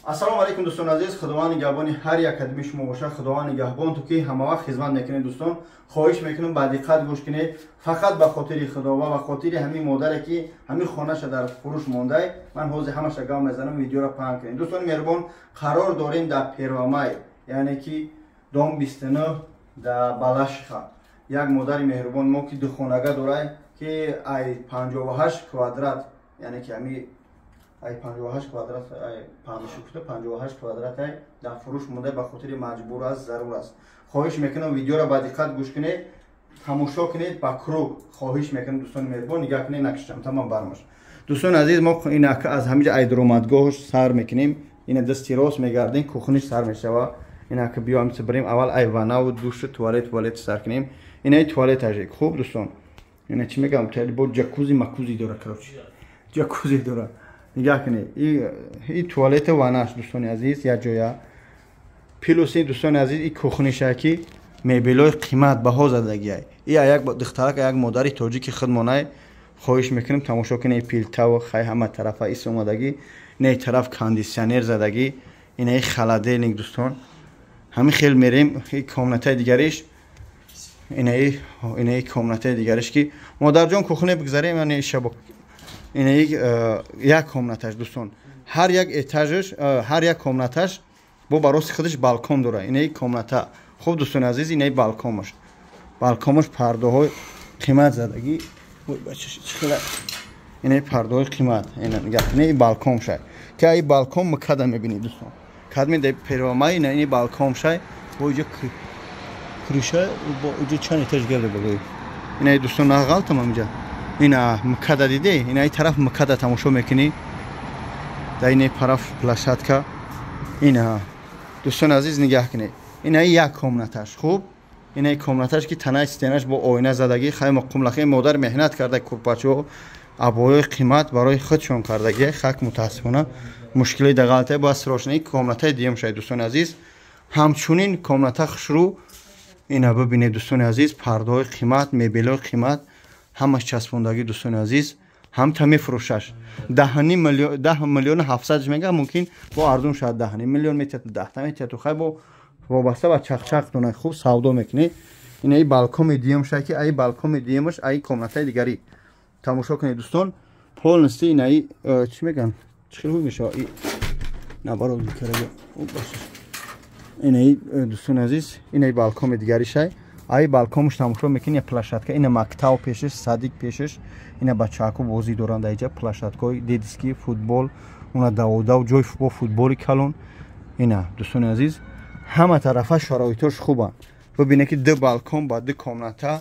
Ассалому алайкум, дӯстони азиз. Худованд нигаҳбони ҳар як кадами шумо бошад. Худованд нигаҳбон ту, ки ҳамавақт хизмат мекунед. Дӯстон, хоҳиш мекунам, ба диққат гӯш кунед. Фақат ба хотири Худо ва ба хотири ҳамин модаре, ки ҳамин хонаша дар фурӯш мондай, ман ҳозир ҳамаша гап мезанам. Видеоро паҳн кунед, дӯстони меҳрубон. Қарор дорем дар Первомай, яъне ки дом 29 дар Балашиха. Як модари меҳрубон мо, ки духонага дорай, ки ай 58 квадрат, яъне ки ҳами ай 58 квадрат, паншукта 58 квадрат ай дар фурӯш монда. Ба хотири маҷбур аст, зарур аст. Хоҳиш мекунам, видеоро ба диққат гӯш кунед, тамошо кунед ба круг. Хоҳиш мекунам, дӯстони меҳрубон, нигаҳ кунед, накишам, тамом бармош. Дӯстони азиз, мо ин аз ҳамиҷа айдаромадгоҳш сар мекунем. Ина дасти рост мегардем, кухниш сар мешава. Ина ки биём бирем, аввал ай ваннаву душу туалет сар кунем. Инаи туалеташ. Хуб, дӯстон, ина чӣ мегам, бо ҷакузи макузи дора, короче, ҷакузи дора. Нигаҳ кунед, и туалету ваннаш, дӯстони азиз, як ҷоя. Плюси, дӯстони азиз, и кухниша, ки мебелои қимат баҳо задагиай. И як духтарак, як модари тоҷики худмонай. Хоҳиш мекунем, тамошо кунед. Плитаву хай ҳама тарафа ис омадагӣ. Инаи тараф кондитсионер задагӣ, инаи холодильник. Дӯстон, ҳамин хел мерем и комнатаи дигариш. Инаи комнатаи дигариш, ки модарҷон, кухне бигзарем. Шабо инаи як комнаташ. Дӯстон, ҳар як этажаш, ҳар як комнаташ бо бароси худаш балкон дора. Инаи комната. Хуб, дӯстони азиз, инаи балконаш пардаҳои қимат задагӣ. Инаи пардаҳои қимат. Инаи балкон шай, ки аи балкон МКАДа мебинед, дӯстон. Кадми Первомай, ина балкон шай. Бо иҷа крыша, бо иҷа чанд этаж геле болои инаи. Дӯстон, нағалтам инҷа. Ина МКАДа диде, инаи тараф МКАДа тамошо мекунӣ. Дар инаи тараф площадка. Ина, дӯстони азиз, нигаҳ кунед, инаи як комнаташ. Хуб, инаи комнаташ, ки танаи стенаш бо оина задагӣ. Хайма қумлахи модар меҳнат карда, курпачо, абоёи қимат барои худшон кардагӣ. Хак, мутаассифона, мушкилои дағалта бояд срочно. Комнатаи дуюм шавед, дӯстони азиз, ҳамчунин комната хушрӯ. Ина бибинед, дӯстони азиз, пардаҳои қимат, мебелои қимат, ҳамаш часпондагӣ. Дӯстони азиз, ҳамта мефурӯшаш 10 миллиону 700 мега. Мумкин бо арзун шавад, 10,5 миллион метиҳад, 10 та метиҳад. Хай, бо вобаста ба чақчақ дона хуб савдо мекунӣ. Инаи балкоми дуюм шавад, ки аи балкоми дуюмаш, аи комнатаи дигарӣ тамошо кунед, дӯстон. Полностью инаи чӣ мегӯям, чӣ хел мешавад, наоборот. Инаи, дӯстони азиз, инаи балкоми дигари шай. Аи балкомш тамошо мекунӣ, площадка. Ина мактаб пешаш, садик пешаш. Ина бачаҳако бозӣ доранд аиҷа, площадкаҳои детский, футбол, уна даводав, ҷои бо футболи калон. Ина, дӯстони азиз, ҳама тарафа шароитош хубанд. Бибине, ки ду балкон ба ду комната,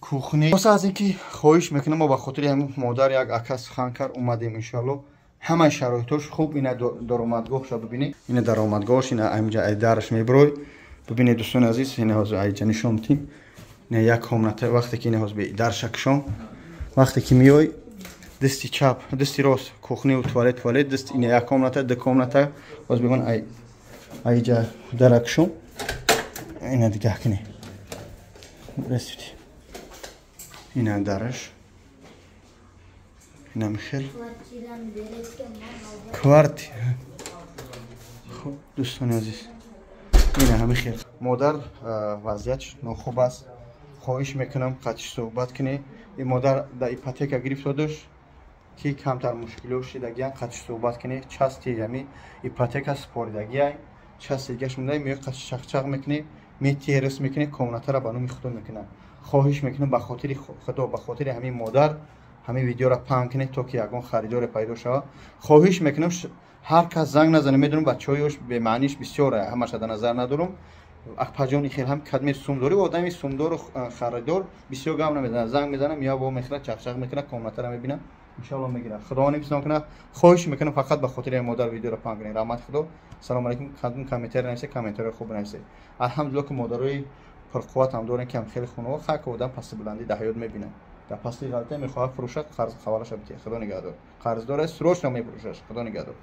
кухни. Боса аз ин ки хоҳиш мекунам, мо ба хотири ҳамин модар як ака сухан кард, омадем. Иншоалло, ҳамаи шароитош хуб. Ина даромадгоҳша бибинед, ина даромадгоҳш, ина амҷа ай дараш мебирой. Бибинед, дӯстони азиз, ина ҳозир айҷа нишон медиҳем. Ина як комната. Вақте ки ина ҳозир дарша кушом, вақте ки меёй, дасти чап, дасти рост кухниву туалет, даст ина як комната, ду комната. Боз бигон, айҷа дара кушом, ина дигаҳ кунед. Ина дараш, ина михел квартира. Хуб, дӯстони азиз, ина ҳами хел. Модар вазъиятш нохуб аст. Хоҳиш мекунам, қатиш суҳбат кунед. Ин модар дар ипотека гирифта дошт, ки камтар мушкилиҳо шидагиян. Қатиш суҳбат кунед. Части ҳами ипотека супоридагиай, части дигаш монда. Меои, қатиш чақчақ мекунӣ, метиҳрис мекунӣ, комнатаро ба номи худо мекунад. Хоҳиш мекунам, ба хотири Худо, ба хотири ҳамин модар ҳамин видеоро паҳн кунед, то ки ягон харидоре пайдо шавад. Хоҳиш мекунам, ҳар кас занг назане. Медонам, бачаҳоёш бемаъниш бисёре, ҳамаша дар назар надорам. Апаҷон, хел ҳам кадме сумдорӣ, одами сумдору харидор бисёр гап намезанад. Занг мезанам, я во мехӯрад, чақчақ мекунад, комнатаро мебинам, иншоалло, мегирад. Худованд ҳифзон кунад. Хоҳиш мекунам, фақат ба хотири модар видеоро паҳн кунед. Раҳмати Худо. Салому алайкум. Кадом комментари нависед, комментариҳои хуб нависед. Алҳамдулилло, ки модарои пурқувват ҳам дорем, ки ҳам хеле хонаҳо хак одам пасти баландӣ дар ҳаёт мебинад. Дар пасти ғалата мехоҳад фурӯшад, қарз ҳавалаша битиҳад. Худо нигаҳдор. Қарздор аст, срочно мефурӯшаш. Худо нигаҳдор.